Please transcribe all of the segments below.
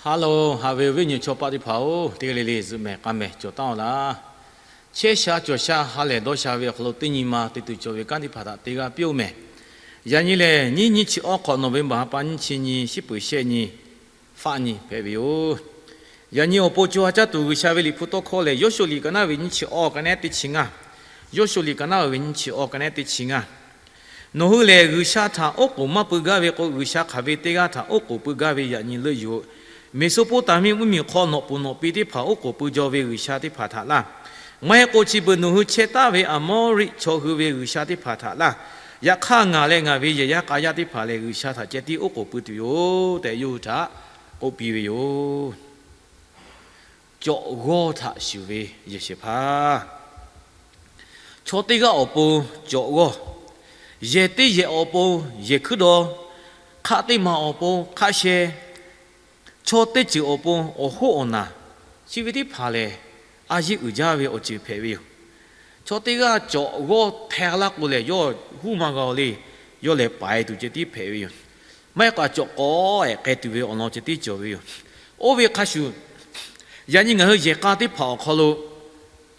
Hello, haꞈ ve awˬ viˉ awˬ nyi chaw paˆ teˇ hpaˍ-oˬ, teˇ g'aˇ le le zuhꞈ mehˍ k'a mehˍ cawˬ taˍ-oˬ laˇ. Chehˇ sha cawˬ sha ha lehˬ dawˇ sha ve awˬ hk'aw lo teˇ nyi ma te tuˬ cawˬ ve kanˉ teˇ hpaˍ htaꞈ teˇ g'aˇ piˇ-oˬ mehˍ. Yaꞈ nyi lehˬ, nyiˇ nyiˇ chi awˇ hk'awꞈ November ha pa nyiˇ chi nyi, shiˉ peuˍ shehˆ nyi, faˆ nyi hpehꞈ ve yoˬ. Yaꞈ nyi awˬ pon co ha caˇ tuˬ G'uiˬsha ve liꞈ hpu tawˇ hkawˇ lehˬ, Yawˇshuˆ liꞈ ka naˉ ve nyiˇ chi awˇ ka nehˉ teˇ chi ngaˇ. Yawˇshuˆ liꞈ ka naˉ ve nyiˇ chi awˇ ka nehˉ teˇ chi ngaˇ. Nawˬ hui lehˬ, G'uiˬsha htaꞈ oˉ k'oˍ maˇ pui gaˇ ve k'o, G'uiˬsha hk'aˬ ve teˇ g'aˇ htaꞈ oˉ k'oˍ pui gaˇ ve yaꞈ nyi leuˆ yuˬ-oꞈ. Meˍsoˍpoˍtaˍmiˆ mvuhˇmiˬ hk'aw nawꞈ puˍ nawꞈ pi teˇ hpaˍ oˉ k'oˍ pui jaw ve g'uiˬsha teˇ hpaˍ htaꞈ laˇ. Maˇ heˆ k'o, chi beuꞈ nawˬ hui chehˇ taˍ ve Aˍmawˇriˆ chaw hui ve g'uiˬsha teˇ hpaˍ htaꞈ laˇ. Yaꞈ hk'aˇ, ngaˬ leh ngaˬ ve yehˬ yaˇ k'a yaˇ teˇ hpaˍ lehˬ, G'uiˬsha htaꞈ ceh tiˉ oˉ k'oˍ pui tuˬ yoˬ tehꞈ, yawˇ hui htaꞈ k'oˆ piˇ ve yoˬ. Cawꞈ g'awˇ htaꞈ shuˍ ve yehˬ shehˍ hpaˇ. Chaw teˇ g'aˇ awˬ pon cawꞈ g'awˇ, yehˬ teˇ yehˬ awˬ pon yehˬ hkuiˉ daw, hk'aˆ teˇ maˬ awˬ pon hk'aˆ sheh, chaw teˇ ceuˬ awˬ pon awˬ hoˉ awˬ naˬ, chi ve teˇ hpaˍ lehˬ, a yeˇ uiˍ jaˇ ve awˬ ceuˬ hpehꞈ ve yoˬ. Chaw teˇ g'aˇ cawꞈ g'awˇ hpehˇ laˇ k'o lehˬ, yawˇ huˉ maˇ g'a-oˬ le. Yawˇ lehˬ paiˍ tuˬ ceh tiˉ hpehꞈ ve yoˬ. Maˇ heˆ k'o, cawꞈ k'awꞈ ehˍ k'ai tuˬ ve awˬ lawn ceh tiˉ cawˬ ve yoˬ. Oˇ ve hk'a shuˍ, yaꞈ nyi ngaˬ hui yehˬ k'a teˇ hpaˍ awˬ hk'aw lo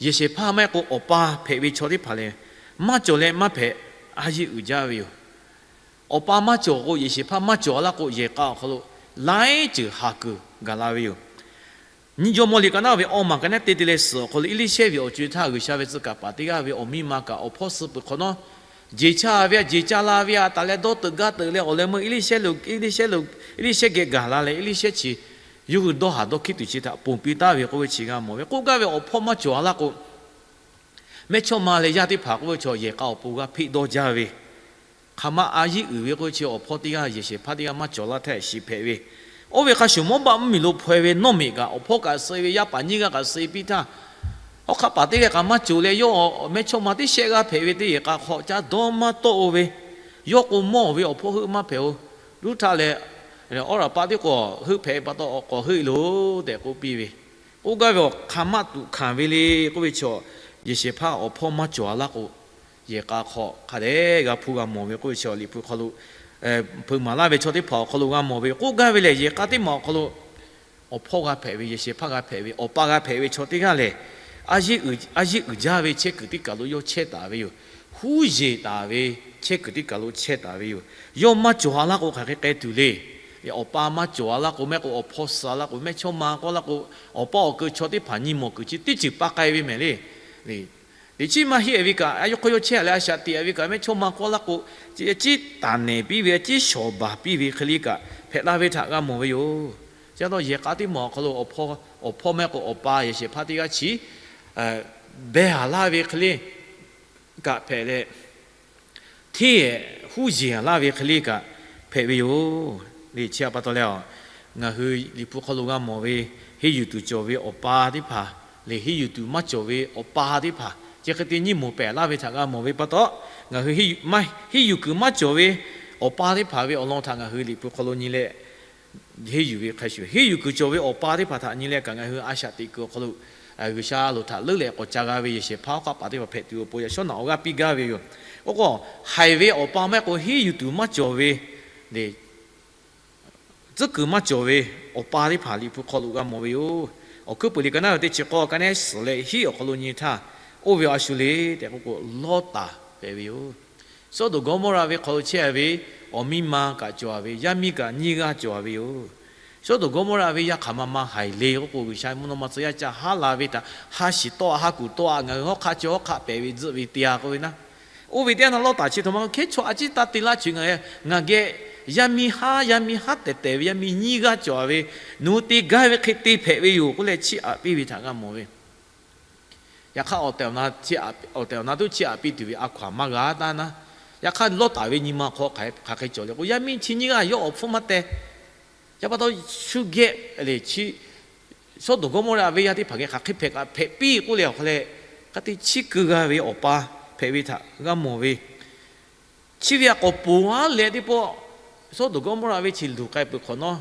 yehˬ shehˍ hpaˇ maˇ heˆ k'o awˬ pa hpehꞈ ve chaw teˇ hpaˍ lehˬ, maˇ cawˬ leh maˇ hpehꞈ, a yeˇ uiˍ jaˇ ve yoˬ. Awˬ pa maˇ cawˬ k'o, yehˬ shehˍ hpaˇ maˇ cawˬ laˇ k'o, yehˬ k'a awˬ hk'aw lo laiˉ ceuˬ haˍ kuiˬ gaˬ la ve yoˬ. Nyiˇ Jawˇmawˇ liꞈ ka naˉ ve awˇ maˬ ka nehˉ te te leh suhˍ awˬ hk'aw lo, Eˇliˇshehˇ ve awˬ co-e htaˇ G'uiˬsha ve tcuh kaˍ paˍ teˇ g'aˇ ve awˬ miˇ ma kaꞈ awˬ hpawˇ suh peuˬ hk'awꞈ nawˉ, jeˬ cha ve, jeˬ ca la ve, a taˍ leh dawˇ teuꞈ gaˇ teuꞈ leh awˬ leh meuˇ Eˇliˇshehˇ lo, Eˇliˇshehˇ lo, Eˇliˇshehˇ geh gaˬ la leh, Eˇliˇshehˇ chi yawˇ hui dawˇ haˍ dawˇ hkiˉ tuˬ chi htaꞈ ponˬ piˇ taˍ ve k'oˆ ve chi g'a mawˬ ve. K'oˆ gaˇ ve awˬ hpawˇ maˇ cawˬ a laˇ k'o, mehˇchawˇma leh yaˇ teˇ hpaˍ k'oˆ ve chaw yehˬ k'a awˬ pon g'a hpeˆ dawˇ jaˇ ve, hk'aˬ ma a yeˇ uiˍ ve k'oˆ ve chi awˬ hpawˇ teˇ g'aˇ yehˬ shehˍ hpaˇ teˇ g'aˇ maˇ cawˬ laˇ htaˇ shiˍ hpehꞈ ve. Oˇ ve hk'a shuˍ, Mawˇbaˆ mvuhˇmiˬ lo hpaw-e ve Nawˇmeꞈ kaꞈ awˬ hpawˇ kaꞈ suh ve, yaˇ paˍ nyiˇ g'aˇ kaꞈ suh piˇ htaˇ, hawˉ hk'aˆ paˍ teˇ g'aˇ kaꞈ maˇ cawˬ leh, yawˇ mehˇchawˇma teˇ shehˆ g'aˇ hpehꞈ ve teˇ yehˬ k'a hk'aw caˇ dawˇ maˇ tawˆ-o ve, yawˇ k'o mawˇ ve awˬ hpawˇ heuˆ maˇ hpehꞈ-o. Ruˇhtaˆ leh Awˉraˍpaˆ tiˉ k'o heuˆ hpehꞈ pa taw, awˬ k'awꞈ heuˆ loˬ tehꞈ k'oˆ piˇ ve. K'oˆ gaˇ ve awˬ hk'aˬ maˇ tuꞈ hkanˍ ve le k'oˆ ve chaw, yehˬ shehˍ hpaˇ awˬ hpawˇ maˇ cawˬ a laˇ k'o, yehˬ k'a hk'aw hk'a dehꞈ g'a hpuˇ g'a mawˬ ve k'oˆ ve chaw, Liꞈ hpu hk'aw lo hpeuꞈ maˍ laˇ ve chaw teˇ hpaˍ awˬ hk'aw lo g'a mawˬ ve. K'oˆ gaˇ ve lehˬ, yehˬ k'a teˇ maˬ awˬ hk'aw lo awˬ hpawˇ g'a hpehꞈ ve, yehˬ shehˍ hpaˇ g'a hpehꞈ ve, awˬ pa g'a hpehꞈ ve chaw teˇ g'aˇ lehˬ, a yeˇ uiˍ jaˇ ve chehˇ kuiˬ teˇ kaˬ lo yawˇ chehˇ taˍ ve yoˬ. Huˉ yeˬ taˍ ve chehˇ kuiˬ teˇ kaˬ lo chehˇ taˍ ve yoˬ. Yawˇ maˇ cawˬ a laˇ k'o, hk'aˬ hk'e k'ai tuˬ le. Awˬ pa maˇ cawˬ a laˇ k'o, mehˆ k'o awˬ hpawˇ suh a laˇ k'o, mehˇchawˇma k'oˆ laˇ k'o, awˬ pa awˬ keu chaw teˇ hpaˍ nyi mawˬ kuiˬ chi teˇ ceuˬ pa k'ai ve mehˍ le. Teꞈ chiˉ maˇ heˆ ve kaꞈ, a yawˇ hk'aw yawˇ chehˇ leh a shaꞈ teꞈ ve kaꞈ, mehˇchawˇma k'oˆ laˇ k'o, a ciˉ taˍ nehˬ piˇ ve, a ciˉ shawˍ baˬ piˇ ve hk'e le kaꞈ hpehꞈ la ve htaꞈ g'a mawˬ ve yoˬ. Chi pa taw, yehˬ k'a teˇ maˬ awˬ hk'aw lo awˬ hpawˇ mehˆ k'o awˬ pa yehˬ shehˍ hpaˇ teˇ g'aˇ chi beh haˍ laˇ ve hk'e le kaꞈ hpehꞈ leh, hteˇ huˉ yeˬ laˇ ve hk'e le kaꞈ hpehꞈ ve yoˬ. Chi pa taw leh, ngaˬ hui Liꞈ hpu hk'aw lo g'a mawˬ ve, henˇ yuˬ tuˬ cawˬ ve awˬ pa teˇ hpaˍ lehˬ, henˇ yuˬ tuˬ maˇ cawˬ ve awˬ pa teˇ hpaˍ chi hk'e te nyiˇ moˍ pehˍ laˇ ve htaꞈ g'a mawˬ ve pa taw, ngaˬ hui henˇ yuˬ kuiˬ maˇ cawˬ ve awˬ pa teˇ hpaˍ ve awˬ lawn htaꞈ ngaˬ hui Liꞈ hpu hk'aw lo nyi leh, henˇ yuˬ ve hk'a shuˍ, henˇ yuˬ kuiˬ cawˬ ve awˬ pa teˇ hpaˍ htaꞈ nyi leh kaꞈ, ngaˬ hui a shaꞈ teꞈ kuiˬ awˬ hk'aw lo G'uiˬsha lo htaꞈ leuˉ leh k'awꞈ ca g'a ve yehˬ shehˍ hpaˇ hawˉ hk'aˆ paˍ teˇ hpaˍ hpehꞈ tuˬ awˬ pon yaꞈ shawˉ naꞈ awˬ g'aˇ piˇ gaˇ ve yoˬ. Oˇ k'o, haiˬ ve awˬ pa maˇ heˆ k'o, henˇ yuˬ tuˬ maˇ cawˬ ve le, tcuhˉ kuiˬ maˇ cawˬ ve awˬ pa teˇ hpaˍ Liꞈ hpu hk'aw lo g'a mawˬ ve yoˬ. Awˬ hkuiˉ puiˍ liꞈ ka naˉ ve teˇ chi k'awˇ ka nehˉ suhˍ leh hiˉ awˬ hk'aw lo nyi htaˇ, oˇ ve a shu le tehꞈ k'oˆ k'o, Lawˇtaˍ hpehꞈ ve yoˬ. Sawˉdonˍ Gawˇmawˇraꞈ ve hk'aw lo chehˇ ve awˬ miˇ ma kaꞈ cawˬ ve, yaˇ miˇ kaꞈ nyiˇ g'aˇ cawˬ ve yoˬ. Sawˉdonˍ Gawˇmawˇraꞈ ve yaˇ hk'aˬ ma ma haiˬ le k'oˆ k'o, G'uiˬsha mvuhˇ naw ma tcuh yaˇ ca haˉ la ve htaꞈ ha shiˍ tawˆ a, ha kuˬ tawˆ a, ngaˬ hui hawˉ hk'aˆ cawˬ hawˉ hk'aˆ pehˍ ve tzuhˆ ve te a k'oˆ ve naˉ. Oˇ ve teˇ yanˇ htaˇ Lawˇtaˍ chi htaꞈ ma hkehˉ chaw a ciˉ taˇ te laˇ, chi ngaˬ, ngaˬ geh yaˇ miˇ haˉ, yaˇ miˇ haˉ tehˬ tehˬ ve yaˇ miˇ nyiˇ g'aˇ cawˬ ve, nawˬ hui te gaˇ ve hk'e te hpehꞈ ve yoˬ k'oˆ leh chiˇ aꞈ piˇ ve htaꞈ g'a mawˬ ve. Yaꞈ hk'aˇ, awˬ tehˬ awˬ na tuˉ chiˇ aꞈ piˇ tuˬ ve a hkaw-anˬ maˇ g'a taˇ naˉ. Yaꞈ hk'aˇ, Lawˇtaˍ ve nyi ma hk'aw hk'aˬ hk'e cawˬ le k'o, yaˇ miˇ chi nyiˇ g'aˇ yawˇ awˬ hpfuhˇ maˇ teh. Yaꞈ pa taw, shu geh le chi Sawˉdonˍ Gawˇmawˇraꞈ ve yaˇ teˇ hpaˍ geh hk'aˬ hk'e hpehꞈ kaꞈ hpehꞈ piˇ k'oˆ leh awˬ hk'a leh, hk'a te chiˇ keu g'a ve awˬ pa hpehꞈ ve htaꞈ g'a mawˬ ve. Chi ve a k'awꞈ ponˬ a leh teˇ pawˆ, Sawˉdonˍ Gawˇmawˇraꞈ ve chi luˬ k'ai peuˬ hk'awꞈ nawˉ,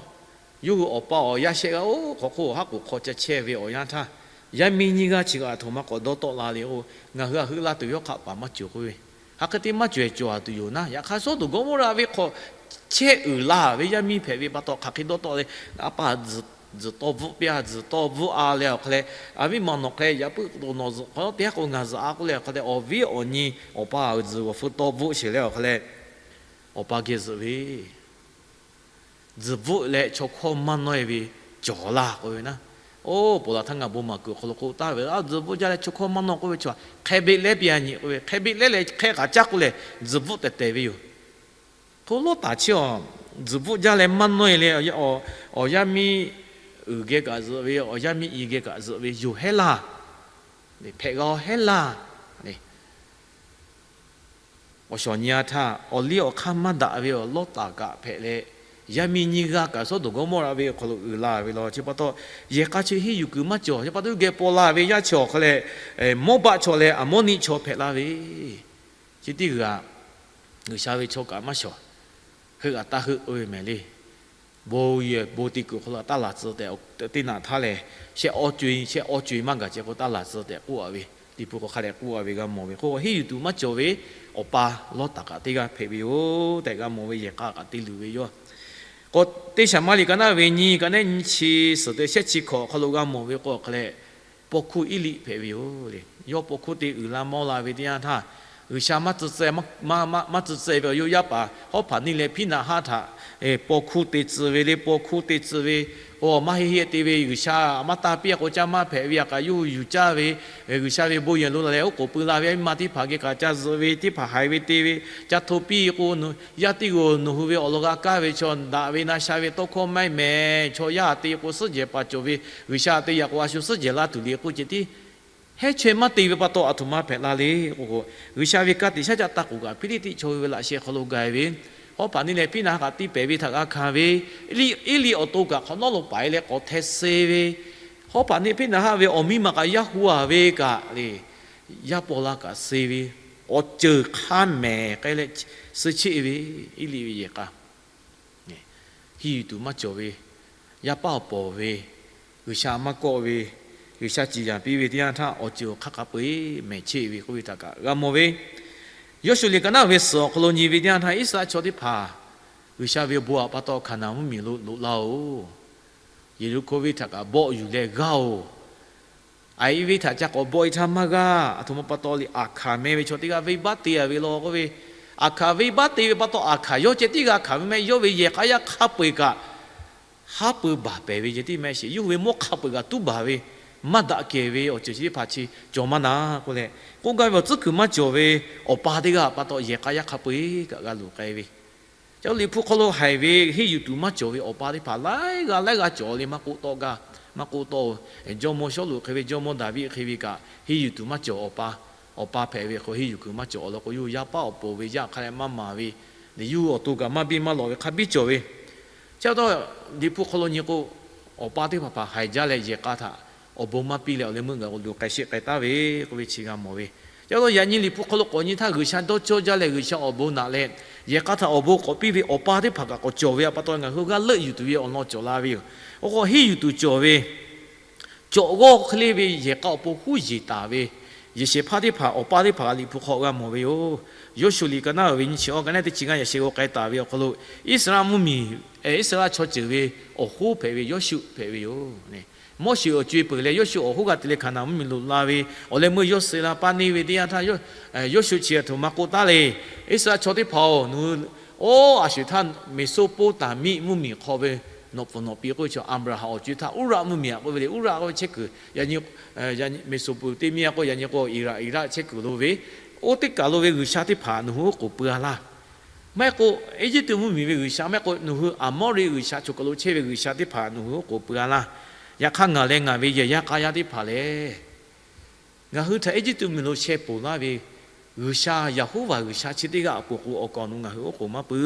yawˇ hui awˬ pa awˬ yaˇ shehˆ g'aˇ oˇ hk'awꞈ hk'oˆ awˬ haˉ k'oˍ hk'aw ca chehˇ ve awˬ yanˇ htaˇ, yaˇ miˇ nyiˇ g'aˇ chi kaꞈ aˬ htoꞈ ma k'awꞈ dawˇ tawˆ la le k'o, ngaˬ hui a heuˆ laˇ tuˬ ve hawˉ hk'aˆ paˍ maˇ cawˬ k'oˆ ve, hk'aˬ hk'e te maˇ cawˬ ehˍ cawˬ a tuˬ yoˬ naˉ. Yaꞈ hk'aˇ, Sawˉdonˍ Gawˇmawˇraꞈ ve hk'aw chehˇ uiˍ la ve yaˇ miˇ hpehꞈ ve pa taw, hk'aˬ hk'e dawˇ tawˆ leh a pa zuhˬ Tzuhˬ tawˇ bvuhˆ piˇ-a, tzuhˬ tawˇ bvuhˆ-a leh awˬ hk'a leh, a viˉ ma nawˬ hk'a leh yaꞈ puiˉ k'o nawˬ zuhꞈ hk'aw lo teˇ haˉ k'o ngaˬ zuhꞈ-a k'oˆ leh awˬ hk'a leh, awˬ viˉ awˬ nyi awˬ pa awˬ tzuhˬ awˬ hpu tawˇ bvuhˆ sheˍ leh awˬ hk'a leh, awˬ pa geh zuhꞈ ve, tzuhˬ bvuhˆ leh chaw hkawˇ maˇ nawˇ-e ve cawˬ laˇ k'oˆ ve naˉ. Oˇ, ponˬ laˬ htaˇ ngaˬ bon maˍ kuiˬ awˬ hk'aw lo k'oˆ taˍ ve, a, tzuhˬ bvuhˆ jaˇ leh chaw hkawˇ maˇ nawˇ k'oˆ ve chaw hk'e beˆ lehˉ piˇ-a nyi k'oˆ ve, hk'e beˆ lehˉ leh hk'e k'aꞈ caˇ k'oˆ leh tzuhˬ bvuhˆ tehˬ tehˬ ve yoˬ. Hk'oˆ Lawˇtaˍ chi awˬ tzuhˬ bvuhˆ jaˇ leh maˇ nawˇ-e leh, awˬ yaˇ miˇ uiˍ geh kaꞈ zuhꞈ ve, awˬ yaˇ miˇ i geh kaꞈ zuhꞈ ve yoˬ hehˉ laˇ. Hpehꞈ g'a-o hehˉ laˇ. Awˬ shawˍ nyi-a htaˇ, awˬ liˇ awˬ hk'aˇ maˇ daꞈ ve awˬ Lawˇtaˍ kaꞈ hpehꞈ leh, yaˇ miˇ nyiˇ g'aˇ kaꞈ Sawˉdonˍ Gawˇmawˇraꞈ ve awˬ hk'aw lo uiˍ la ve law. Chi pa taw, yehˬ k'a chi henˇ yuˬ kuiˬ maˇ cawˬ. Chi pa taw, geh paw la ve yaˇ chi awˬ hk'a leh, Mawˇbaˆ chaw leh Aˍmawˇniˆ chaw hpehꞈ la ve, chi teˇ g'aˇ G'uiˬsha ve chaw kaꞈ maˇ shawˍ. Heuˆ aꞈ taˇ heuˆ k'oˆ ve mehˍ le. Bon yehˬ bon te kuiˬ awˬ hk'aw lo taˇ laˬ tcuh tehꞈ, teˇ naꞈ htaˇ lehˬ, shehˆ awˇ co-e, shehˆ awˇ co-e maˇ gaˬ ceh k'o taˇ laˬ tcuh tehꞈ k'oˆ-a ve, Liꞈ hpu hk'aw hk'a dehꞈ k'oˆ-a ve g'a mawˬ ve. Hk'o henˇ yuˬ tuˬ maˇ cawˬ ve awˬ pa Lawˇtaˍ kaꞈ teˇ g'aˇ hpehꞈ ve yoˬ tehꞈ g'a mawˬ ve, yehˬ k'a kaꞈ te luˬ ve yoˬ. K'o, teˇ Saˍmaˍriˆ ka naˉ ve nyiˇ, ka naˉ nyiˇ chi suhˍ te shehˆ chi hkawꞈ awˬ hk'aw lo g'a mawˬ ve k'o, awˬ hk'a leh, paw hkuˇ Eˇliˆ hpehꞈ ve yoˬ le. Yawˇ paw hkuˇ te uiˍ la mawˇ la ve teˇ yanˇ htaˇ, G'uiˬsha maˇ tcuh tcuh ve awˬ yawˇ yaˇ paˍ Hawˉhpaˍniˆ leh Hpiˉnaˍhaˆ htaꞈ paw hkuˇ te tcuh ve le, paw hkuˇ te tcuh ve, k'o maˇ heˆ heˆ te ve, G'uiˬsha maˇ taˇ piˇ-a k'o caˇ maˇ hpehꞈ ve, yaꞈ kaꞈ yawˇ hui yuˬ caˇ ve, G'uiˬsha ve bon yehˬ lo la leh oˉ k'oˍ pui la ve, a viˉ ma teˇ hpaˍ geh kaꞈ ca zuhꞈ ve, teˇ hpaˍ haiˬ ve te ve, ca hto piˇ k'o, yaˇ teˇ g'aˇ nawˬ hui ve awˬ lawn g'a kaˇ ve chaw daꞈ ve na sha ve tawˇ hkawˇ maˇ heˆ mehˍ. Chaw yaˇ te k'o suhˉ jehˬ paˍ cawˬ ve, G'uiˬsha te yaꞈ k'o a shu suhˉ jehˬ laˇ tuˬ le k'oˆ ceh tiˉ hehˉ chaweh maˇ te ve pa taw, aˬ htoꞈ ma hpehꞈ la le k'o, G'uiˬsha ve ka tiꞈ shaˉ caˆ taˇ k'oˍ kaꞈ Hpiˇliˇtiˆ chaw hui ve laꞈ sheh hk'aw lo gaˬ ve, Hawˉhpaˍniˆ leh Hpiˉnaˍhaˆ htaꞈ tiˇ pehˍ ve htaꞈ g'a hkanˍ ve, Eˇliˆ awˬ to kaꞈ hk'awꞈ nawˉ lo paiˍ leh k'awꞈ hte suh ve, Hawˉhpaˍniˆ Hpiˉnaˍhaˆ ve awˬ miˇ ma kaꞈ yaˇ hu-a ve kaꞈ le, yaˇ paw la kaꞈ suh ve, awˬ ceuˬ hk'a mehˍ k'ai leh suh cheˆ ve, Eˇliˆ ve yehˬ k'a henˇ yuˬ tuˬ maˇ cawˬ ve, yaˇ paˇ awˬ pawˍ ve, G'uiˬsha maˇ kawˆ ve, G'uiˬsha ciˍ yanˍ piˇ ve teˇ yanˇ htaˇ awˬ ceuˬ awˬ hk'aˇ hk'a peu-eˬ mehˍ cheˆ ve k'oˆ ve htaꞈ kaꞈ g'a mawˬ ve. Yawˇshuˆ liꞈ ka naˉ ve suhˍ awˬ hk'aw lo nyi ve teˇ yanˇ htaˇ, Iˉsaˍreˍlaˆ chaw teˇ hpaˍ G'uiˬsha ve awˬ bon htaꞈ pa taw Hkaˍnanˍ mvuhˇmiˬ lo loꞈ laˇ-oˬ. Yeˍriˆhkoˇ venˇ htaꞈ kaꞈ bawˆ yuˬ leh g'aˇ-oˬ. Aˍiˍiˆ venˇ htaꞈ ca k'awꞈ bawˆ-e htaˇ maˇ g'aˇ. Aˬ htoꞈ ma pa taw le, Aˍhkaˍ meh ve chaw teˇ g'aˇ venˇbaˆ te-a ve law k'oˆ ve, Aˍhkaˍ venˇbaˆ te ve pa taw, Aˍhkaˍ yawˇ ceh tiˉ g'a hkanˍ ve mehˆ. Yawˇ ve yehˬ k'a yaˇ hk'a peu-eˬ kaꞈ haˉ pui baˬ pehˍ ve ceh tiˉ mehˆ sheˍ. Yawˇ hui ve mawˇ hk'a peu-eˬ kaꞈ tuˉ baˬ ve, maˇ daꞈ kehˬ ve awˬ ceuˬ chi teˇ hpaˍ chi cawˬ maˇ na k'oˆ leh, k'oˆ gaˇ ve awˬ tcuhˉ kuiˬ maˇ cawˬ ve awˬ pa teˇ g'aˇ pa taw yehˬ k'a yaˇ hk'a peu-eˬ kaꞈ g'a luˬ k'ai ve. Ca Liꞈ hpu hk'aw lo haiˬ ve henˇ yuˬ tuˬ maˇ cawˬ ve awˬ pa teˇ hpaˍ laiˉ g'aˇ laiˉ g'aˇ cawˬ le, maˇ k'oˆ tawˆ gaˇ, maˇ k'oˆ tawˆ-o. Jawˇmawˇ Sawˉluꞈ hk'e ve, jawˇmawˇ Daˍviˆ hk'e ve kaꞈ henˇ yuˬ tuˬ maˇ cawˬ awˬ pa. Awˬ pa hpehꞈ ve k'o henˇ yuˬ kuiˬ maˇ cawˬ awˬ lawn k'o, yawˇ yaˇ paˇ awˬ pawˍ ve yaˇ hk'a leh maˇ maˍ ve, yawˇ hui awˬ to kaꞈ maˇ biˇ maˇ lawꞈ ve hk'a biˇ cawˬ ve. Chi pa taw, Liꞈ hpu hk'aw lo nyi k'o, awˬ pa teˇ hpaˍ hpaˍ haiˬ jaˇ leh yehˬ k'a htaꞈ awˬ bon maˇ piˇ leh awˬ leh meuˇ gaˬ k'o luˬ k'ai sheˆ k'ai taˍ ve k'oˆ ve chi g'a mawˬ ve. Chi pa taw, yaꞈ nyi Liꞈ hpu hk'aw lo k'awꞈ nyi htaˇ G'uiˬsha dawˇ cawˇ jaˇ leh G'uiˬsha awˬ bon naꞈ leh yehˬ k'a htaꞈ awˬ bon k'awꞈ piˇ ve awˬ pa teˇ hpaˍ kaꞈ k'awꞈ cawˬ ve pa taw, ngaˬ hui g'a leuˆ yuˬ tuˬ ve awˬ lawn cawˬ la ve yoˬ. Awˬ k'o henˇ yuˬ tuˬ cawˬ ve cawˬ g'awˇ hk'e le ve yehˬ k'a awˬ pon huˉ yeˬ taˍ ve yehˬ shehˍ hpaˇ teˇ hpaˍ, awˬ pa teˇ hpaˍ kaꞈ Liꞈ hpu hk'aw g'a mawˬ ve yoˬ. Yawˇshuˆ liꞈ ka naˉ ve nyiˇ chi awˇ, ka naˉ teˇ chi ngaˇ yaꞈ sheh g'aw k'ai taˍ ve awˬ hk'aw lo, Iˉsaˍreˍlaˆ mvuhˇmiˬ, Iˉsaˍreˍlaˆ chaw ceuˬ ve awˬ hoˉ hpehꞈ ve Yawˇshuˆ hpehꞈ ve yoˬ. Moˉseˍ awˬ co-e peuˬ leh Yawˇshuˆ awˬ hoˉ g'a te leh Hkaˍnanˍ mvuhˇmiˬ lo la ve, awˬ leh meuˇ yawˇ suh la paˇ neˇ ve teˇ yanˇ htaˇ, Yawˇshuˆ chi aˬ htoꞈ ma k'oˆ taˉ le. Iˉsaˍreˍlaˆ chaw teˇ hpaˍ-oˬ, nawˬ hui oˇ a shuˍ htaˇ Meˍsoˇpoˉtaˍmiˆ mvuhˇmiˬ hk'aw ve nawꞈ pfuhˍ nawꞈ pi k'oˆ ve chaw Aˍbraˍhanˍ awˬ co-e htaˇ Uˉraˆ mvuhˇmiˬ-a k'oˆ ve le. Uˉraˆ k'oˆ ve chehˇ kuiˬ, Meˍsoˍpoˍtamiˆ-a k'o yaꞈ nyi k'o Iˍraꞈ, Iˍraˆ chehˇ kuiˬ lo ve, oˇ teˇ kaˬ lo ve G'uiˬsha teˇ hpaˍ nawˬ hui oˉ k'oˍ pui-a laˇ. Maˇ heˆ k'o, Eˇjiˇtuꞈ mvuhˇmiˬ ve G'uiˬsha, maˇ heˆ k'o nawˬ hui Aˍmawˇriˆ g'uiˬsha chaw kaˬ lo chehˇ ve G'uiˬsha teˇ hpaˍ nawˬ hui oˉ k'oˍ pui-a laˇ. Yaꞈ hk'aˇ ngaˬ leh ngaˬ ve yehˬ yaˇ k'a yaˇ teˇ hpaˍ lehˬ, ngaˬ hui htaꞈ Eˇjiˇtuꞈ mvuhˇmiˬ lo sheh ponˬ laˇ ve G'uiˬsha Yeˍhoˉvaˍ G'uiˬsha chi teˇ g'aˇ awˬ pon k'o awˬ kaˍ awˬ nu ngaˬ hui oˉ k'oˍ maˇ pui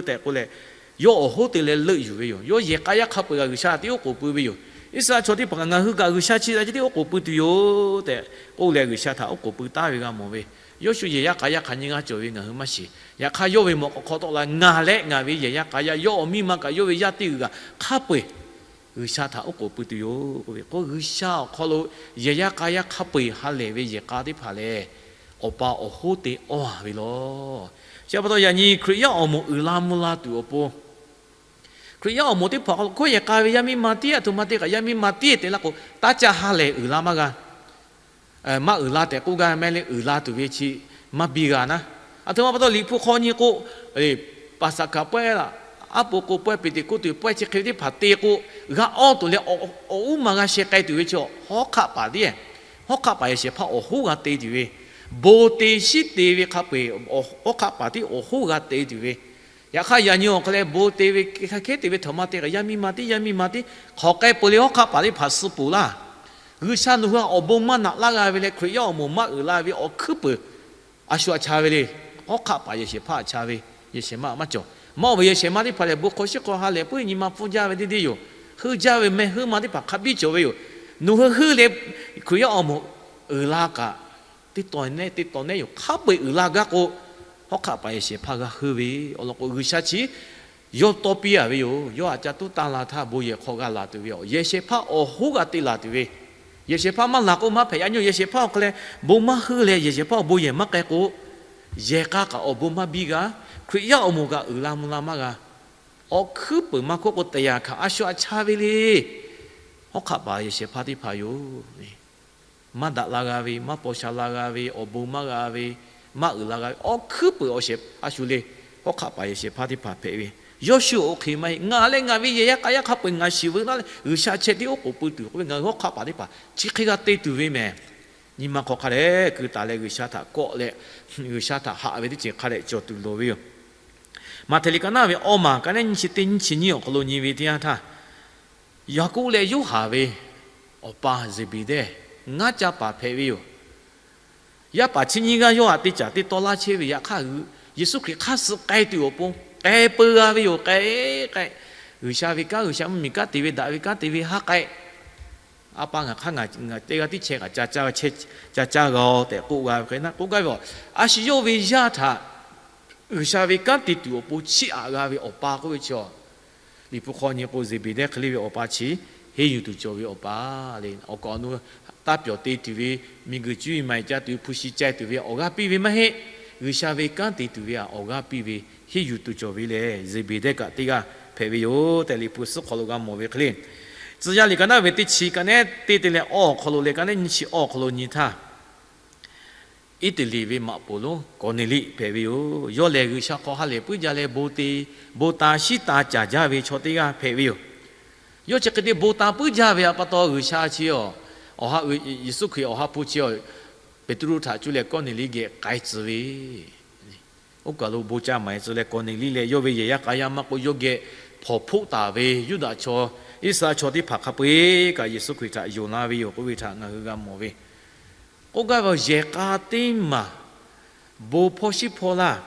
tehꞈ k'oˆ leh, yawˇ awˬ hoˉ te leh leuˆ yuˬ ve yoˬ. Yawˇ yehˬ k'a yaˇ hk'a peu-eˬ kaꞈ G'uiˬsha htaꞈ tiˉ oˉ k'oˍ pui ve yoˬ. Iˉsaˍreˍlaˆ chaw teˇ hpaˍ kaꞈ ngaˬ hui kaꞈ G'uiˬsha chi htaꞈ tiˉ oˉ k'oˍ pui tuˬ yoˬ tehꞈ k'oˆ leh G'uiˬsha htaꞈ oˉ k'oˍ pui taˉ ve g'a mawˬ ve. Yawˇshuˆ yehˬ yaˇ k'a yaˇ hk'aˬ nyiˇ g'aˇ cawˬ ve ngaˬ hui maˇ shiˍ. Yaꞈ hk'aˇ yawˇ ve mawꞈ k'aw hk'aw tawˆ la, ngaˬ leh ngaˬ ve yehˬ yaˇ k'a yaˇ, yawˇ awˬ miˇ ma kaꞈ yawˇ ve yaˇ teˇ g'uiˬ kaꞈ hk'a peu-eˬ G'uiˬsha htaꞈ oˉ k'oˍ pui tuˬ yoˬ k'oˆ ve k'o, G'uiˬsha awˬ hk'aw lo yehˬ yaˇ k'a yaˇ hk'a peu-eˬ ha lehˬ ve yehˬ k'a teˇ hpaˍ lehˬ, awˬ pa awˬ hoˉ te awˇ-a ve law. Chi pa taw yaꞈ nyi Hkriꞈ yaˇ awˬ moˍ uiˍ la mvuh la tuˬ awˬ pon Hkriꞈ yaˇ awˬ moˍ teˇ hpaˍ hk'aw lo hkawˇ yehˬ k'a ve yaˇ miˇ ma tiˉ, aˬ htoꞈ ma te kaꞈ yaˇ miˇ ma tiˉ te laˇ k'o, taˇ caˇ ha lehˬ uiˍ la maˇ g'a. Maˇ uiˍ la tehꞈ k'oˆ gaˇ mehˍ le, uiˍ la tuˬ ve chi maˇ biˇ g'a naˉ. Aˬ htoꞈ ma pa taw Liꞈ hpu hk'aw nyi k'o, Paˍsaˍhkaˍ pawehˇ laꞈ, aˉ po k'o pawehˇ, Peˍteˍkoˆteˍ pawehˇ chi hk'e ve teˇ hpaˍ te k'o, g'a awˇ tuˬ leh awˬ uˉ maˬ g'a sheh k'ai tuˬ ve chi hawˉ hk'aˆ paˍ tiˉ, hawˉ hk'aˆ paˍ yehˬ shehˍ hpaˇ awˬ hoˉ g'a te tuˬ ve, bon te shiˉ te ve hk'a peu-eˬ hawˉ hk'aˆ paˍ tiˉ awˬ hoˉ g'a te tuˬ ve, yaꞈ hk'aˇ yaꞈ nyi awˬ hk'aw leh bon te ve hk'aˬ hkehˉ te ve htaꞈ ma te kaꞈ yaˇ miˇ ma tiˉ, yaˇ miˇ ma tiˉ hk'aˬ k'ai peuˬ le, hawˉ hk'aˆ paˍ teˇ hpaˍ suh peuˬ laˇ. G'uiˬsha nawˬ hui htaꞈ awˬ bon maˇ naꞈ laˇ g'a ve leh Hkriꞈ yaˇ awˬ moˍ maˇ uiˍ la ve awˬ hkuiˉ peuˬ a shu aꞈ cha ve le. Hawˉ hk'aˆ paˍ yehˬ shehˍ hpaˇ aꞈ cha ve, yehˬ shehˍ ma maˇ cawˬ. Maˇ oˇ ve yehˬ shehˍ ma teˇ hpaˍ lehˬ, bon hk'aw shiˉ hk'aw ha lehˬ puiˉ nyi ma pfuhˇ jaˇ ve teˇ deˇ yoˬ. Heuˆ jaˇ ve meh heuˆ ma teˇ hpaˍ hk'a biˇ cawˬ ve yoˬ. Nawˬ hui heuˆ leh Hkriꞈ yaˇ awˬ moˍ uiˍ la kaꞈ, teˇ taw nehˉ teˇ taw nehˉ yoˬ. Hk'a peu-eˬ uiˍ la gaˇ k'o, hawˉ hk'aˆ paˍ yehˬ shehˍ hpaˇ g'a heuˆ ve awˬ lawn k'o, G'uiˬsha chi yawˇ tawˇ piˇ a ve yoˬ. Yawˇ aꞈ ca tuˉ tanˇ la htaˇ bon yehˬ hk'aw g'a laˬ tuˬ ve, yehˬ shehˍ hpaˇ awˬ hoˉ g'a te laˬ tuˬ ve, yehˬ shehˍ hpaˇ maˇ laˬ k'o maˇ hpehꞈ. Yaꞈ nyi yehˬ shehˍ hpaˇ awˬ hk'aw leh bon maˇ heuˆ leh yehˬ shehˍ hpaˇ awˬ bon yehˬ maˇ k'ai k'o, yehˬ k'a kaꞈ awˬ bon maˇ biˇ g'a. Hkriꞈ yaˇ awˬ moˍ kaꞈ uiˍ la mvuh la maˇ g'a. Awˬ hkuiˉ peuˬ maˇ hk'oˆ k'o, teˇ yanˇ htaˇ a shu aꞈ cha ve le. Hawˉ hk'aˆ paˍ yehˬ shehˍ hpaˇ teˇ hpaˍ yoˬ. Maˇ daꞈ la g'a ve, maˇ paw sha la g'a ve, awˬ bon maˇ g'a ve, maˇ uiˍ la g'a ve, awˬ hkuiˉ peuˬ awˬ shehˍ a shu le. Hawˉ hk'aˆ paˍ yehˬ shehˍ hpaˇ teˇ hpaˍ hpehꞈ ve, yawˇ shu awˬ hk'e maˇ heˆ. Ngaˬ leh ngaˬ ve yehˬ yaˇ k'a yaˇ hk'a peu-eˬ ngaˬ shiˍ veu naˉ leh G'uiˬsha chehˇ tiˉ oˉ k'oˍ pui tuˬ k'oˆ ve, ngaˬ hui hawˉ hk'aˆ paˍ teˇ hpaˍ chi hk'e g'a te tuˬ ve mehˍ. Nyi ma hk'aw hk'a dehꞈ keu taˍ leh G'uiˬsha htaꞈ kawˆ leh, G'uiˬsha htaꞈ haꞈ ve teˇ ceuˬ hk'a dehꞈ cawˬ tuˬ loˍ ve yoˬ. Maꞈhtehˍ liꞈ ka naˇ ve awˇ maˬ ka neˉ nyiˇ chi teˇ nyiˇ chi nyiˇ awˬ hk'aw lo nyi ve teˇ yanˇ htaˇ, Yaˍkoˆ leh Yoˇhanˬ ve awˬ pa Zeˍbeˍdehˇ ngaˇ caˇ paˍ hpehꞈ ve yoˬ. Yaˇ paˍ chi nyiˇ g'aˇ yawˇ htaꞈ te caˍ te tawˇ laˇ chehˇ ve. Yaꞈ hk'aˇ, Yeˍsuˆ Hkriꞈ hk'aˇ suh k'ai tuˬ awˬ pon k'ai peu g'a ve yoˬ. K'ai k'ai, G'uiˬsha ve kanˉ, G'uiˬsha mvuhˇmiˬ kanˉ te ve, daꞈ ve kanˉ te ve haˉ k'ai. A pa, ngaˬ hk'aˇ ngaˬ teˇ g'aˇ tiˉ chehˇ kaꞈ ca caˇ chehˇ, ca caˇ g'a-oˬ tehꞈ k'oˆ g'a ve hk'e na k'oˆ gaˇ ve a. A shu yawˇ ve yaˇ htaꞈ G'uiˬsha ve kanˉ te tuˬ awˬ pon chiˇ aꞈ g'a ve awˬ pa k'oˆ ve chi a, Liꞈ hpu hk'aw nyi k'o, Zeˍbeˍdehˇ hk'e le ve awˬ pa chi henˇ yuˬ tuˬ cawˬ ve awˬ pa le. Awˬ kaꞈ awˬ nu taˇ pyawˬ te tuˬ ve, miˬguiˬ cuˇ yiˍ maˍ yiˍ ca tuˬ ve, hpu shi cai tuˬ ve awˬ g'aˇ piˇ ve maˇ heˆ. G'uiˬsha ve kanˉ te tuˬ ve a awˬ g'aˇ piˇ ve, henˇ yuˬ tuˬ cawˬ ve lehˬ Zeˍbeˍdehˇ kaꞈ teˇ g'aˇ hpehꞈ ve yoˬ tehꞈ Liꞈ hpu suhˉ hk'aw lo g'a mawˬ ve hk'e le. Tcuh yaˇ liꞈ ka naˇ ve teˇ chi ka neˉ teˇ te leh awˇ awˬ hk'aw lo leh ka neˉ nyiˇ chi awˇ awˬ hk'aw lo nyi htaˇ, Iˉtaˍliˍ ve maꞈ poˍ lonˉ Kawˍneˍliˆ hpehꞈ ve yoˬ. Yawˇ lehˬ G'uiˬsha hk'aw ha lehˬ puiˉ jaˇ leh bon te, bon ta shiˉ ta caˍ jaˇ ve chaw teˇ g'aˇ hpehꞈ ve yoˬ. Yawˇ chi hk'e te bon ta puiˉ jaˇ ve a pa taw G'uiˬsha chi a, awˬ ha, Yeˍsuˆ Hkriꞈ awˬ ha hpu chi a, Peˍtruˆ htaꞈ cuˇ leh Kawˍneˍliˆ geh k'ai tcuh ve, oˇ kaˬ lo bon ca maˍ tcuh leh Kawˍneˍliˆ leh yawˇ ve yehˬ yaˇ k'a yaˇ maˇ k'oˆ yawˇ geh hpawnˬ hpoˆ taˍ ve Yuˇdaꞈ chaw, Iˉsaˍreˍlaˆ chaw teˇ hpaˍ hk'a peu-eˬ kaꞈ Yeˍsuˆ Hkriꞈ htaꞈ yonˍ la ve yoˬ k'oˆ ve htaꞈ ngaˬ hui g'a mawˬ ve. K'oˆ gaˇ ve yehˬ k'a teˇ maˬ, bon hpawˇ shiˉ hpawˇ laˇ,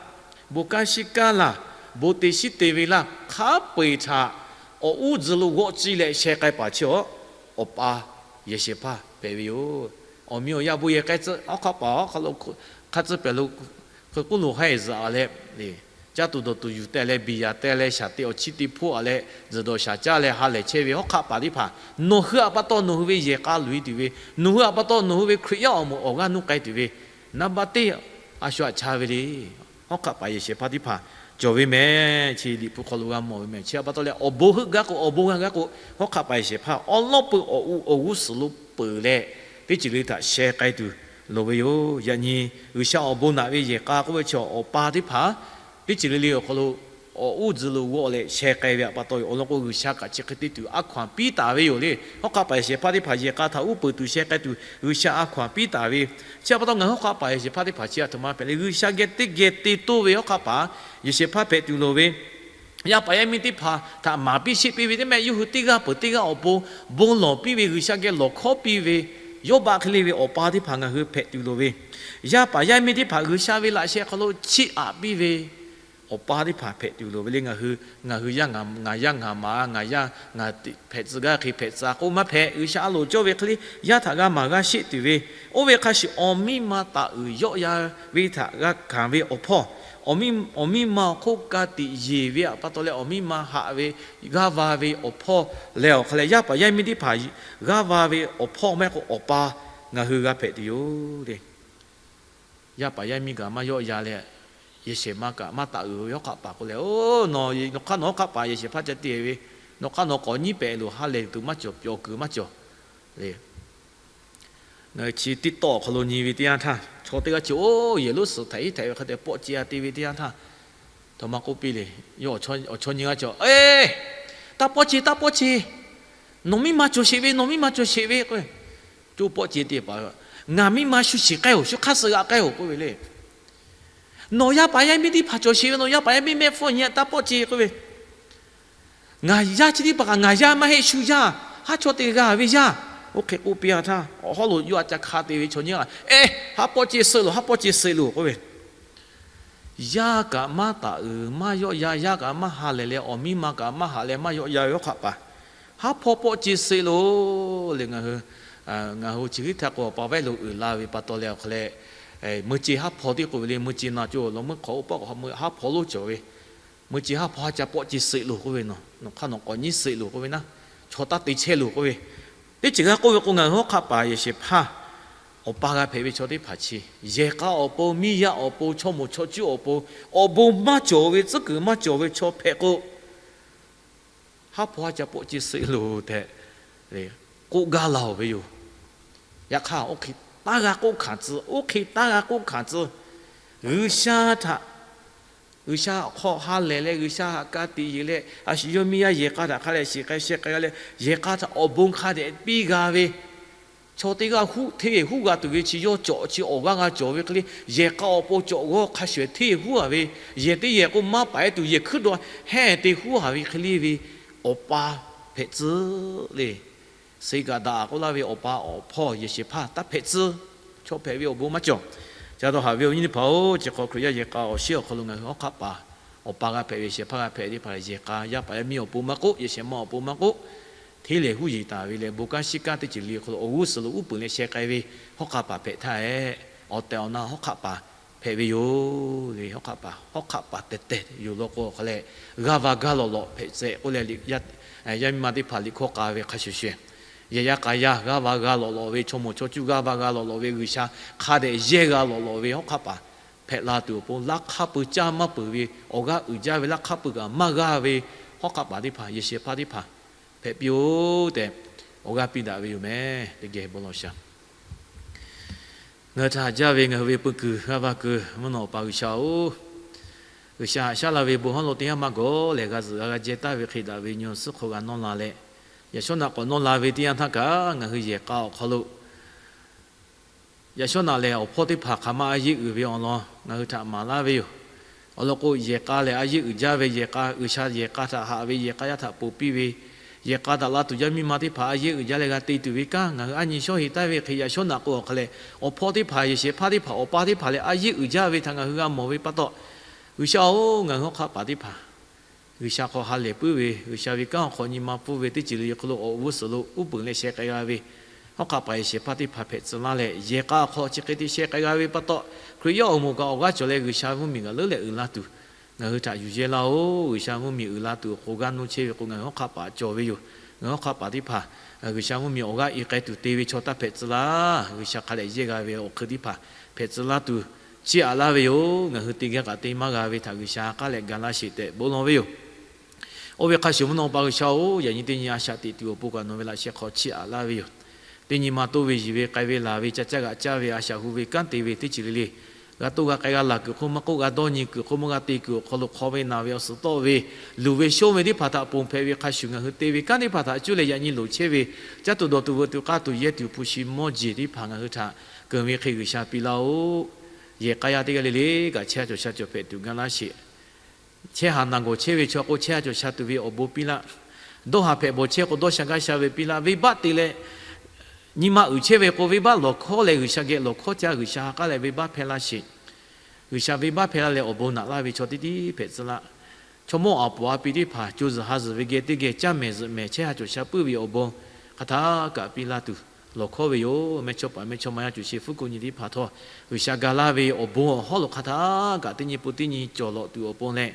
bon kanˉ shiˉ kanˉ laˇ, bon te shiˉ te ve laˇ, hk'a peu-eˬ htaꞈ awˬ uˉ tzuhꞈ lo g'awˆ ciˇ leh sheh k'ai paˍ chi a, awˬ pa yehˬ shehˍ hpaˇ hpehꞈ ve yoˬ. Awˬ mi awˬ yanˇ bon yehˬ k'ai tcuh, awˬ hk'aˆ paˍ awˬ hk'aw lo hk'a tcuh pehˬ lo hk'e k'oˆ lo haiˬ zuhꞈ a leh, caˇ tuˬ dawˬ tuˬ yuˬ teh leh, biˬ yaꞈ teh leh, shaˍ te awˬ chiˇ te hpoˆ a leh, zuhꞈ dawˬ shaˍ caˇ leh ha lehˬ chehˇ ve hawˉ hk'aˆ paˍ teˇ hpaˍ, nawˬ hui a pa taw nawˬ hui ve yehˬ k'a loꞈ-e tuˬ ve, nawˬ hui a pa taw nawˬ hui ve Hkriꞈ yaˇ awˬ moˍ awˬ g'aˇ nuˇ k'ai tuˬ ve, naˍ baˆ teˇ a shu aꞈ cha ve le. Hawˉ hk'aˆ paˍ yehˬ shehˍ hpaˇ teˇ hpaˍ cawˬ ve mehˍ. Chi Liꞈ hpu hk'aw lo g'a mawˬ ve mehˍ. Chi a pa taw leh awˬ bon heuˆ gaˇ k'o, awˬ bon g'a gaˇ k'o, hawˉ hk'aˆ paˍ yehˬ shehˍ hpaˇ awˉ lawˉ peuˬ awˬ u awˬ g'uˇ suhˍ lo peuˬ leh, teˇ ceuˬ le htaꞈ sheh k'ai tuˬ loˍ ve yoˬ. Yaꞈ nyi G'uiˬsha awˬ bon naꞈ ve yehˬ k'a k'oˆ ve chi awˬ pa teˇ hpaˍ teˇ ceuˬ le le awˬ hk'aw lo awˬ uˉ tzuhꞈ lo g'awˆ leh sheh k'ai ve a pa taw yoˬ. Awˬ lawn k'o, G'uiˬsha kaꞈ chi hk'e te tuˬ a hkaw-anˬ piˇ taˍ ve yoˬ le. Hawˉ hk'aˆ paˍ yehˬ shehˍ hpaˇ teˇ hpaˍ yehˬ k'a htaꞈ uˉ peunˍ tuˬ sheh k'ai tuˬ G'uiˬsha a hkaw-anˬ piˇ taˍ ve. Chi a pa taw ngaˬ hui hawˉ hk'aˆ paˍ yehˬ shehˍ hpaˇ teˇ hpaˍ chi a htoꞈ ma hpehꞈ le, G'uiˬsha geh teˇ geh te toˇ ve hawˉ hk'aˆ paˍ yehˬ shehˍ hpaˇ hpehꞈ tuˬ loˍ ve. Yaˇ paˍ yaˇ miˇ teˇ hpaˍ htaꞈ maˍ piˇ sheˆ piˇ ve teˇ mehˆ, yawˇ hui teˇ g'aˇ peuˬ teˇ g'aˇ awˬ pon bon lawˬ piˇ ve, G'uiˬsha geh lawˬ hkawˉ piˇ ve, yawˇ baˆ hk'e le ve awˬ pa teˇ hpaˍ ngaˬ hui hpehꞈ tuˬ loˍ ve. Yaˇ paˍ yaˇ miˇ teˇ hpaˍ G'uiˬsha ve laꞈ sheh hk'aw lo chiˇ aꞈ piˇ ve awˬ pa teˇ hpaˍ hpehꞈ tuˬ loˍ ve le. Ngaˬ hui, ngaˬ hui yaˇ ngaˬ, ngaˬ yaˇ ngaˬ ma, ngaˬ yaˇ ngaˬ hpehꞈ tcuh gaˇ hk'e hpehꞈ tcuh k'oˆ maˇ hpehꞈ. G'uiˬsha a loˍ cawˇ ve hk'e le yaˇ htaꞈ g'a maˍ g'a sheˆ tuˬ ve, oˇ ve hk'a shuˍ awˬ miˇ ma taˍ uiˍ yawˆ ya ve htaꞈ g'a hkanˍ ve awˬ hpawˇ, awˬ miˇ ma awˬ hk'oˆ ka tiꞈ yeˬ ve a pa taw leh awˬ miˇ ma haꞈ ve g'aˇ va ve awˬ hpawˇ leh awˬ hk'a leh yaˇ paˍ yaˇ miˇ teˇ hpaˍ g'aˇ va ve awˬ hpawˇ maˇ heˆ k'o awˬ pa ngaˬ hui g'a hpehꞈ tuˬ yoˬ le. Yaˇ paˍ yaˇ miˇ gaˬ maˇ yawˆ ya leh, yehˬ shehˍ ma kaꞈ maˇ taˍ uiˍ ve hawˉ hk'aˆ paˍ k'oˆ leh, Oˬ, nawˬ hk'aˇ nawˬ hawˉ hk'aˆ paˍ yehˬ shehˍ hpaˇ ca te ve, nawˬ hk'aˇ nawˬ k'awꞈ nyiˉ pehˍ loˬ, ha lehˬ tuˬ maˇ cawˬ, pyawˬ kuiˬ maˇ cawˬ le. Ngaˬ hui chi tiˉ tawˆ awˬ hk'aw lo nyi ve teˇ yanˇ htaˇ, chaw teˇ g'aˇ chi oˇ yehˬ lonˉ suhˍ htaiˍ iˉ htaiˍ ve hk'a te pawˆ ce a te ve teˇ yanˇ htaˇ, htaꞈ ma k'oˆ piˇ le. Yawˇ awˬ chaw nyi g'a cawˬ, Eˬ, taˇ pawˆ ce, taˇ pawˆ ce. Nawˬ miˇ ma cawˬ sheˍ ve, nawˬ miˇ ma cawˬ sheˍ ve k'o, co pawˆ ce te paˍ, Ngaˬ miˇ ma shu shiˍ k'ai-oˬ, shu hk'aˇ suh g'aꞈ k'ai-oˬ k'oˆ ve le. Nawˬ yaˇ paˍ yaˇ miˇ teˇ hpaˍ cawˬ sheˍ ve, nawˬ yaˇ paˍ yaˇ miˇ mehˆ hpfuhˇ nyi taˇ pawˆ ce k'oˆ ve, Ngaˬ yaˇ chi teˇ hpaˍ kaꞈ ngaˬ yaˇ maˇ heˆ, shu yaˇ, haˉ chaw te g'a ve yaˇ. Oˇ hk'e k'oˆ piˇ a htaˇ, awˬ hawˉ lo yawˇ a ca hk'a te ve chaw nyiˇ g'aˇ, Eˬ, haˉ pawˆ ce suh loˬ, haˉ pawˆ ce suh loˬ k'oˆ ve, yaˇ kaꞈ maˇ taˍ uiˍ maˇ yawˆ ya, yaˇ kaꞈ maˇ ha lehˬ leh, awˬ miˇ ma kaꞈ maˇ haꞈ leh maˇ yawˆ ya ve hawˉ hk'aˆ paˍ, haˉ hpawˇ pawˆ ce suh loˬ le. Ngaˬ hui, ngaˬ hui chi hk'e htaˇ k'o, awˬ pa vaiˉ lo uiˍ la ve pa taw leh awˬ hk'aw leh, meuˇ ce haˉ hpawˇ tiˉ k'oˆ ve le, meuˇ ce na co lawˬ meuˇ hk'awꞈ oˇ pawˆ k'awꞈ haˉ hpawˇ lonˉ cawˬ ve, meuˇ ce haˉ hpawˇ haˉ ca pawˆ ce suh loˬ k'oˆ ve, nawˬ hk'aˇ nawˬ k'awꞈ nyiˉ suh loˬ k'oˆ ve naˉ, chaw taˇ te chehˇ loˬ k'oˆ ve, teˇ ceuˬ g'a k'oˆ ve k'o, ngaˬ hui hawˉ hk'aˆ paˍ yehˬ shehˍ hpaˇ awˬ pa g'a hpehꞈ ve chaw teˇ hpaˍ chi, yehˬ k'a awˬ pon, miˇ yaˇ awˬ pon, chaw moˍ chaw cuˇ awˬ pon, awˬ bon maˇ cawˬ ve, tcuhˉ kuiˬ maˇ cawˬ ve chaw hpehꞈ k'o, haˉ hpawˇ haˉ ca pawˆ ce suh loˬ tehꞈ k'oˆ gaˇ la-oˬ ve yoˬ. Yaꞈ hk'aˇ, oˇ hk'e taˇ g'a k'oˆ hkanˍ tcuh, oˇ hk'e taˇ g'a k'oˆ hkanˍ tcuh. G'uiˬsha htaꞈ, G'uiˬsha awˬ hk'aw ha lehˬ leh, G'uiˬsha htaꞈ ka tiꞈ yeˬ leh, a shu yawˇ miˇ yaˇ yehˬ k'a htaꞈ hk'a leh shiˍ k'ai sheh k'ai g'a leh, yehˬ k'a htaꞈ awˬ bon hk'a dehꞈ piˇ g'a ve, chaw teˇ g'aˇ huˉ hteˇ huˉ g'a tuˬ ve chi yawˇ cawꞈ chi awˬ g'aˇ g'a cawˬ ve hk'e le, yehˬ k'a awˬ pon cawꞈ g'awˇ hk'a shuˍ hteˇ huˉ a ve, yehˬ teˇ yehˬ k'o maˇ paiˍ tuˬ yehˬ hkuiˉ daw hehnˇ te huˉ a ve hk'e le ve, awˬ pa hpehꞈ tcuh le. Suˍ kaˍ daꞈ k'oˆ laˇ ve awˬ pa awˬ hpawˇ yehˬ shehˍ hpaˇ taˇ hpehꞈ tcuh. Chaw hpehꞈ ve awˬ bon maˇ cawˬ. Ca dawˇ haꞈ ve awˬ nyi teˇ hpaˍ-oˬ, chi hk'aw Hkriꞈ yaˇ yehˬ k'a awˬ shiˉ awˬ hk'aw lo ngaˬ hui hawˉ hk'aˆ paˍ awˬ pa g'a hpehꞈ ve, yehˬ shehˍ hpaˇ g'a hpehꞈ teˇ hpaˍ, yehˬ k'a yaˇ paˍ yaˇ miˇ awˬ pon maˇ k'oˆ, yehˬ shehˍ ma awˬ pon maˇ k'oˆ, hteˇ lehˬ huˉ yeˬ taˍ ve leh, bon kanˉ shiˉ kanˉ teˇ ceuˬ le awˬ hk'aw lo awˬ g'uˇ suhˍ lo uˉ peunˍ leh sheh k'ai ve hawˉ hk'aˆ paˍ hpehꞈ htaˇ-ehˉ, awˬ tehˬ awˬ na hawˉ hk'aˆ paˍ hpehꞈ ve yoˬ le. Hawˉ hk'aˆ paˍ, hawˉ hk'aˆ paˍ tehˬ tehˬ yoˬ law k'o, awˬ hk'aw leh g'aˇ va gaˇ lawꞈ lawꞈ hpehꞈ tcuh k'oˆ leh, yaˇ miˇ ma teˇ hpaˍ liꞈ hkawˇ k'a ve hk'a shuˍ shuˍ, yehˬ yaˇ k'a yaˇ g'aˇ va g'a lawꞈ lawꞈ ve, chaw moˍ chaw cuˇ g'aˇ va g'a lawꞈ lawꞈ ve, G'uiˬsha hk'a dehꞈ yehˇ g'a lawꞈ lawꞈ ve hawˉ hk'aˆ paˍ hpehꞈ la tuˬ awˬ pon, laˇ hk'aˇ pui caˇ maˇ peuˬ ve, awˬ g'aˇ uiˍ jaˇ ve laˇ hk'aˇ pui kaꞈ maˇ g'aˇ ve hawˉ hk'aˆ paˍ teˇ hpaˍ, yehˬ shehˍ hpaˇ teˇ hpaˍ hpehꞈ piˇ-oˬ tehꞈ awˬ g'aˇ piˇ daꞈ ve yoˬ meh. Teˇ geh bon lawˬ shaˍ. Ngaˬ hui htaꞈ haꞈ jaˇ ve ngaˬ hui ve peu kuiˬ g'aˇ va kuiˬ mvuhˇ naw Awˬ pa G'uiˬsha-oˬ, G'uiˬsha haꞈ shaˉ la ve bon hawˉ lo teˇ yanˇ maˇ gawˬ lehˬ, g'a zuhꞈ g'a g'a jehˇ taˍ ve hk'e daꞈ ve nyi suhˉ hk'aw g'a nawˇ la leh, yaꞈ shawˉ naꞈ k'awꞈ nawˇ la ve teˇ yanˇ htaˇ kaꞈ, ngaˬ hui yehˬ k'a awˬ hk'aw lo yaꞈ shawˉ naꞈ lehˬ, awˬ hpawˇ teˇ hpaˍ hk'aˬ ma a yeˇ uiˍ ve awˬ lawn ngaˬ hui htaꞈ maˍ laˇ ve yoˬ. Awˬ lawn k'o, yehˬ k'a lehˬ a yeˇ uiˍ jaˇ ve, yehˬ k'a, G'uiˬsha yehˬ k'a htaꞈ haꞈ ve, yehˬ k'a yaˇ htaꞈ ponˬ piˇ ve, yehˬ k'a htaꞈ la tuˬ yaˇ miˇ ma teˇ hpaˍ a yeˇ uiˍ jaˇ leh g'a te tuˬ ve kanˉ, ngaˬ hui a nyi shawˉ heˍ taˍ ve hk'e, yaꞈ shawˉ naꞈ k'o awˬ hk'a lehˬ, awˬ hpawˇ teˇ hpaˍ, yehˬ shehˍ hpaˇ teˇ hpaˍ, awˬ pa teˇ hpaˍ leh a yeˇ uiˍ jaˇ ve htaꞈ ngaˬ hui g'a mawˬ ve pa taw, G'uiˬsha-oˬ, ngaˬ hui hawˉ hk'aˆ paˍ teˇ hpaˍ G'uiˬsha hk'aw ha lehˬ puiˉ ve, G'uiˬsha ve kanˉ awˬ hk'aw nyi ma pfuhˇ ve teˇ ceuˬ le le hk'aw lo awˬ g'uˇ suhˍ lo uˉ peunˍ leh sheh k'ai g'a ve hawˉ hk'aˆ paˍ yehˬ shehˍ hpaˇ teˇ hpaˍ hpehꞈ tcuh laˇ leh, yehˬ k'a awˬ hk'aw chi hk'e te sheh k'ai g'a ve pa taw, Hkriꞈ yaˇ awˬ moˍ kaꞈ awˬ g'aˇ cawˬ leh G'uiˬsha mvuhˇ miˬ ngaˬ leuˉ leh uiˍ la tuˬ, ngaˬ hui htaꞈ yuˬ yehˇ laˇ-oˬ. G'uiˬsha mvuhˇ miˬ uiˍ la tuˬ awˬ hk'aw g'aˇ nuˇ chehˇ ve k'o, ngaˬ hui hawˉ hk'aˆ paˍ cawˬ ve yoˬ. Ngaˬ hui hawˉ hk'aˆ paˍ teˇ hpaˍ G'uiˬsha mvuhˇ miˬ awˬ g'aˇ i k'ai tuˬ te ve chaw taˇ hpehꞈ tcuh laˇ. G'uiˬsha hk'a dehꞈ yehˇ g'a ve awˬ hk'eun teˇ hpaˍ hpehꞈ tcuh laˇ tuˬ chiˇ aꞈ laˇ ve yoˬ. Ngaˬ hui te gaˇ kaꞈ te maˇ g'a ve htaꞈ G'uiˬsha k'aˉ leh ga laˇ sheˍ tehꞈ bon lawˬ ve yoˬ. Oˇ ve hk'a shuˍ mvuhˇ naw Awˬ pa G'uiˬsha-oˬ, yaꞈ nyi teˇ nyi a shaꞈ teꞈ tuˬ awˬ pon kaꞈ nawˬ ve laꞈ sheh hk'aw chiˇ aꞈ laˇ ve yoˬ. Teˇ nyi ma toˇ ve yiˬ ve k'ai ve laˬ ve ca caˇ g'aꞈ caˇ ve a shaꞈ hu ve kanˉ te ve teˇ ceuˬ le le, g'a toˇ g'a k'ai g'a laˬ kuiˬ hk'oˆ maˇ k'oˆ, g'a dawˇ nyi kuiˬ hk'oˆ maˇ g'a te kuiˬ awˬ hk'aw lo hk'aw ve naˬ ve awˬ suhˍ tawˆ ve, luˬ ve shonˇ ve teˇ hpaˍ htaꞈ ponˬ hpehꞈ ve hk'a shuˍ, ngaˬ hui te ve kanˉ teˇ hpaˍ htaꞈ cuˇ leh yaꞈ nyi loˍ chehˇ ve, caˇ tuˬ dawˬ tuˬ veuꞈ tuˬ k'aˇ tuˬ yehˇ tuˬ hpu shi mawˇ jeˬ teˇ hpaˍ ngaˬ hui htaꞈ keunˍ ve hk'e G'uiˬsha piˇ laˇ-oˆ. Yehˬ k'a yaˇ teˇ g'aˇ le le kaꞈ chehˇ a cawˬ sha cawˬ hpehꞈ tuˬ ga laˇ sheˍ. Chehˇ haˍ naˬ gawˬ chehˇ ve chaw k'o, chehˇ a cawˬ sha tuˬ ve awˬ bon piˇ laˇ. Dawˇ haˍ hpehꞈ bawˬ chehˇ k'o, dawˇ sha gaˇ sha ve piˇ laˇ. Venˇbaˆ te leh nyi ma uiˍ chehˇ ve k'o, venˇbaˆ lawˬ hkawˉ leh G'uiˬsha geh lawˬ hkawˉ ca G'uiˬsha ha k'aˉ leh venˇbaˆ hpehˇ laˇ sheˍ. G'uiˬsha venˇbaˆ hpehˇ laˇ leh awˬ bon naꞈ laˇ ve chaw teˇ tiˉ hpehꞈ tcuh laˇ. Chaw mawˇ aˬ poˍ a pi teˇ hpaˍ co zuhˬ ha zuhˬ ve geh teˇ geh caˇ mehˍ zuhꞈ mehˍ chehˇ ha cawˬ sha puiˉ ve awˬ bon hk'aˬ htaˇ kaꞈ piˇ laˇ tuˬ lawˬ hkawˉ ve yoˬ. Mehˇ chawˇ paˍ mehˇ chawˇ ma yaˇ cawˬ sheˍ hpuˉ ko nyi teˇ hpaˍ htawˇ, G'uiˬsha ga laˇ ve awˬ bon awˬ hawˉ lo hk'aˬ htaˇ kaꞈ teˇ nyi pun teˇ nyi cawˬ lawꞈ tuˬ awˬ pon leh,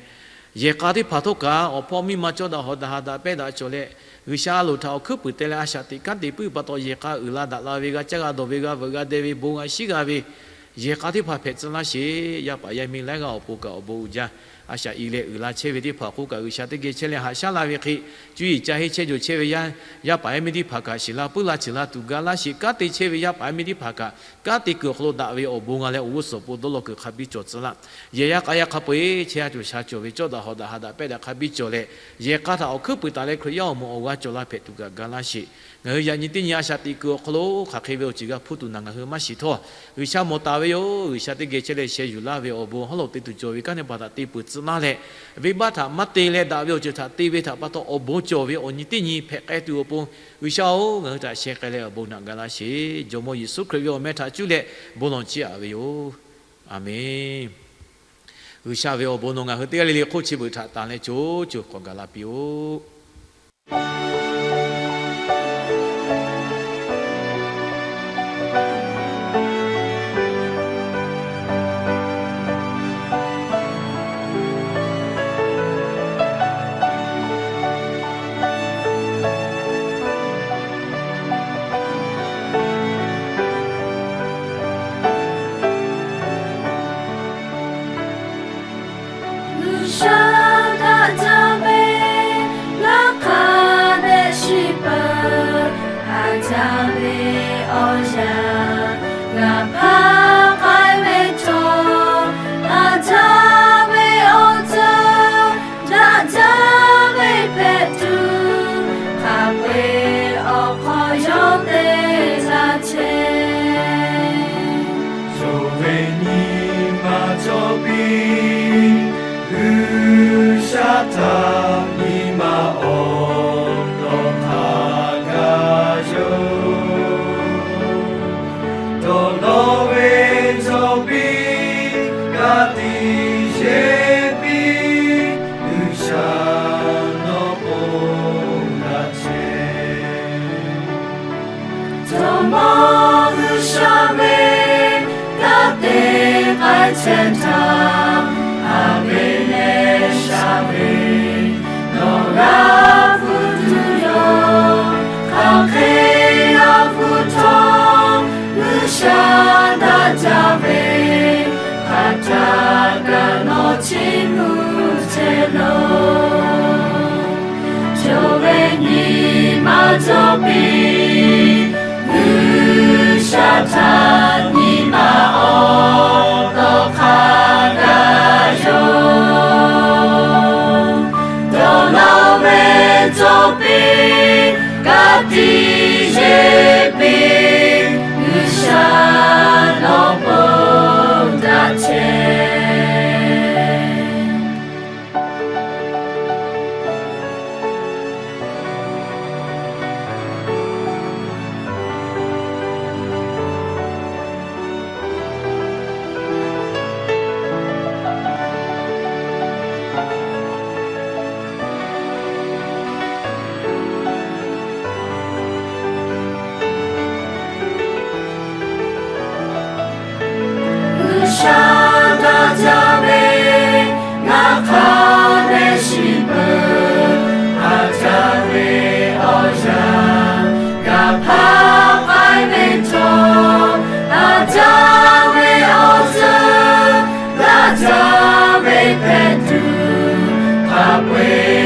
yehˬ k'a teˇ hpaˍ htawˇ kaꞈ awˬ hpawˇ miˇ ma cawˇ daꞈ hawꞈ daꞈ ha daꞈ pehˇ daꞈ cawˬ leh, G'uiˬsha a loˍ htaꞈ awˬ hkuiˉ puiˍ te leh a shaꞈ teꞈ kanˉ te puiˉ pa taw, yehˬ k'a uiˍ la daꞈ la ve, g'a caˇ g'a dawˬ ve, g'a veuꞈ g'a deh ve, bon g'a shiˉ g'a ve, Yehˬ k'a teˇ hpaˍ hpehꞈ tcuh laˇ sheˍ. Yaˇ paˍ yaˇ miˇ laiˉ g'aˇ awˬ pon kaꞈ awˬ bon uiˍ jaˇ. A shaꞈ i leh uiˍ la chehˇ ve teˇ hpaˍ k'oˆ kaꞈ, G'uiˬsha teˇ geh chehˇ leh haꞈ shaˉ la ve hk'e, cuˇ yiˍ ca henˇ chehˇ jawˬ chehˇ ve yaˇ, yaˇ paˍ yaˇ miˇ teˇ hpaˍ kaꞈ shiˍ la puiˉ la ciˬ la tuˬ ga laˇ sheˍ. Kanˉ te chehˇ ve yaˇ paˍ yaˇ miˇ teˇ hpaˍ kaꞈ, kanˉ te kuiˬ awˬ hk'aw lo daꞈ ve awˬ bon ngaˬ leh awˬ g'uˇ suhˍ awˬ pon dawˇ law kuiˬ hk'a biˇ cawˬ tcuh laˇ. Yehˬ yaˇ k'a yaˇ hk'a peu-eˬ chehˇ a cawˬ sha cawˬ ve cawˇ daꞈ hawˍ daꞈ haꞈ daꞈ pehˇ daꞈ hk'a biˇ cawˬ leh, yehˬ k'a htaꞈ awˬ hkuiˉ puiˍ taˍ leh Hkriꞈ yaˇ awˬ moˍ awˬ g'aˇ cawˬ la hpehꞈ tuˬ kaꞈ ga laˇ sheˍ. Ngaˬ hui yaꞈ nyi teˇ nyi a shaꞈ teꞈ kuiˬ awˬ hk'aw lo hk'aˬ hk'e ve awˬ ceuˬ g'a hpuˇ tuˬ naˬ ngaˬ hui maˇ shiˍ htawˇ, G'uiˬsha mawˬ taˍ ve yoˬ. G'uiˬsha teˇ geh chehˇ leh sheh yuˬ laˇ ve awˬ bon hawˉ lo te tuˬ cawˬ ve kanˉ teˇ hpaˍ htaꞈ te peuˬ tcuh laˇ leh, venˇbaˆ htaꞈ maˇ te leh daꞈ ve awˬ ceuˬ htaꞈ te ve htaꞈ pa taw awˬ bon cawˬ ve awˬ nyi teˇ nyi hpehꞈ k'ai tuˬ awˬ pon, G'uiˬsha-oˬ, ngaˬ hui htaꞈ sheh k'ai leh awˬ bon naꞈ ga laˇ sheˍ. Jawˇmawˇ Yeˍsuˆ Hkriꞈ ve awˬ meh htaꞈ cuˇ leh bon lawˬ chiˇ aꞈ ve yoˬ. Aˬmenˍ. G'uiˬsha ve awˬ bon nawˬ ngaˬ hui teˇ g'aˇ le le hk'oˆ chi beuꞈ htaꞈ tanˬ leh co co k'awꞈ gaˬ la piˇ-oˆ. G'uiˬsha daꞈ jaˇ ve, ngaˬ hk'a dehꞈ shiˍ peuˬ. Haꞈ jaˇ ve awˬ yanˇ, ngaˬ hpaˇ k'ai ve cawˬ. Haꞈ jaˇ ve awˬ ceuˬ, daꞈ jaˇ ve hpehꞈ tuˬ, hk'a peu-eˬ awˬ hk'aw yawˇ te laˇ chehˇ. Yawˇ ve nyi ma cawˬ piˇ, G'uiˬsha htaꞈ nyi ma awˬ dawˬ hk'a gaˬ yoˬ. Dawˬ law ve cawˬ piˇ, ka tiꞈ yeˬ piˇ, G'uiˬsha nawˬ k'oˆ laˇ chehˇ. Jawˇmawˇ G'uiˬsha ve kanˉ te k'ai chehˇ htaˇ, a ve leh sha ve nawˬ g'a hpu tuˬ yoˬ. Hk'aˬ hk'e g'a hpu htawˇ, G'uiˬsha daꞈ jaˇ ve, hk'aˬ htaˇ kaꞈ nawˬ chiˇ mvuh chehˇ loˬ. Yawˇ ve nyi ma cawˬ piˇ, G'uiˬsha htaꞈ nyi ma awˬ dawˬ hk'a gaˬ yoˬ. Dawˬ law ve cawˬ piˇ, ka tiꞈ yeˬ piˇ, G'uiˬsha nawˬ k'oˆ daꞈ chehˇ. G'uiˬsha daꞈ jaˇ ve, ngaˬ hk'a dehꞈ shiˍ peuˬ. Haꞈ jaˇ ve awˬ yanˇ, ngaˬ hpaˇ k'ai ve cawˬ. Haꞈ jaˇ ve awˬ suhˍ, daꞈ jaˇ ve hpehꞈ tuˬ, hk'a peu-eˬ